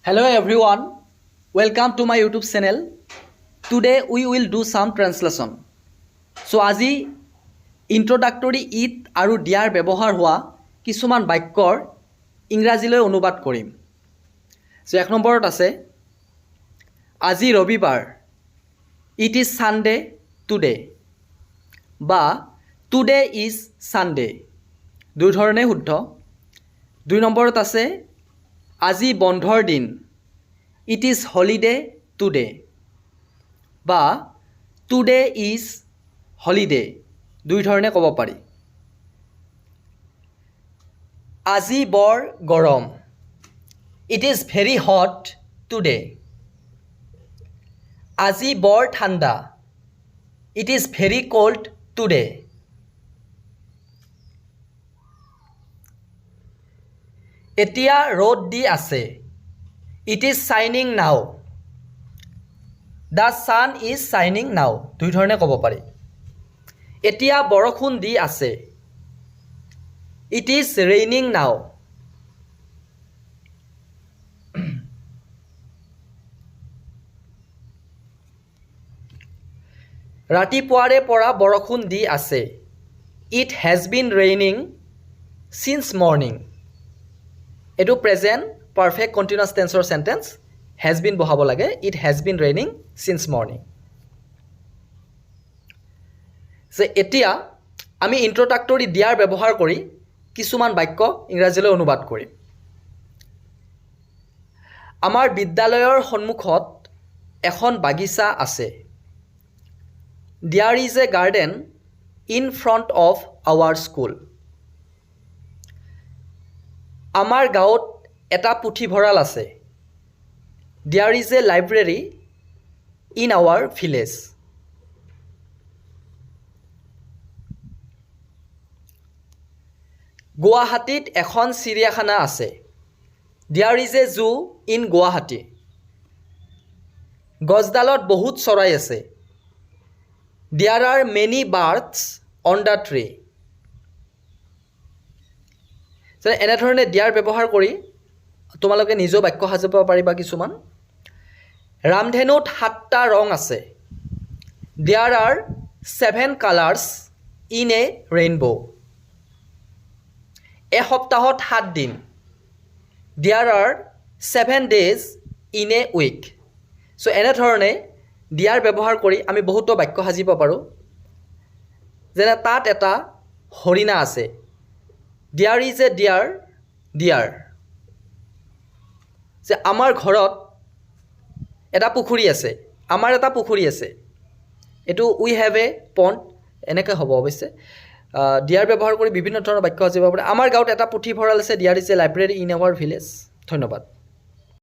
Hello everyone, welcome to my YouTube channel. Today we will do some translation. So আজি ইন্ট্ৰডাক্টৰী it আৰু দিয়াৰ ব্যৱহাৰ হোৱা কিছুমান বাক্যৰ ইংৰাজীলৈ অনুবাদ কৰিম। চ' এক নম্বৰত আছে আজি ৰবিবাৰ, it is Sunday today বা টুডে is Sunday, দুই ধৰণে শুদ্ধ। দুই নম্বৰত আছে আজি বন্ধৰ দিন, it is holiday today বা টুডে is holiday, দুই ধৰণে ক'ব পাৰি। আজি বৰ গৰম, it is very hot today. আজি বৰ ঠাণ্ডা, it is very cold today. এতিয়া ৰ'দ দি আছে, it is shining now. The sun is shining now, দুই ধৰণে ক'ব পাৰি। এতিয়া বৰষুণ দি আছে, it is raining now. ৰাতিপুৱাৰে পৰা বৰষুণ দি আছে, it has been raining since morning. এইটো প্ৰেজেণ্ট পাৰফেক্ট কণ্টিনিউৱাছ টেন্সৰ চেণ্টেন্স, হেজ বিন বহাব লাগে, it has been raining since morning. যে এতিয়া আমি ইন্ট্ৰডাক্টৰী দিয়াৰ ব্যৱহাৰ কৰি কিছুমান বাক্য ইংৰাজীলৈ অনুবাদ কৰিম। আমাৰ বিদ্যালয়ৰ সন্মুখত এখন বাগিচা আছে, there is a garden in front of our school. আমাৰ গাঁৱত এটা পুথিভঁৰাল আছে, there is a library in our village. গুৱাহাটীত এখন চিৰিয়াখানা আছে, there is a zoo in Guwahati. গছডালত বহুত চৰাই আছে, there are many birds on the tree. এনেধৰণে দিয়াৰ ব্যৱহাৰ কৰি তোমালোকে নিজেও বাক্য সাজিব পাৰিবা কিছুমান। ৰামধেনুত সাতটা ৰং আছে, there are seven colours in a rainbow. এসপ্তাহত সাত দিন, there are 7 days in a week. So এনেধৰণে দিয়াৰ ব্যৱহাৰ কৰি আমি বহুতো বাক্য সাজিব পাৰোঁ। যেনে তাত এটা হৰিণা আছে, there is a deer there. যে আমাৰ ঘৰত এটা পুখুৰী আছে, আমাৰ এটা পুখুৰী আছে, এইটো we have a pond এনেকৈ হ'ব। অৱশ্যে দিয়াৰ ব্যৱহাৰ কৰি বিভিন্ন ধৰণৰ বাক্য সাজিব পাৰে। আমাৰ গাঁৱত এটা পুথিভঁৰাল আছে, there is a library in our village. ধন্যবাদ।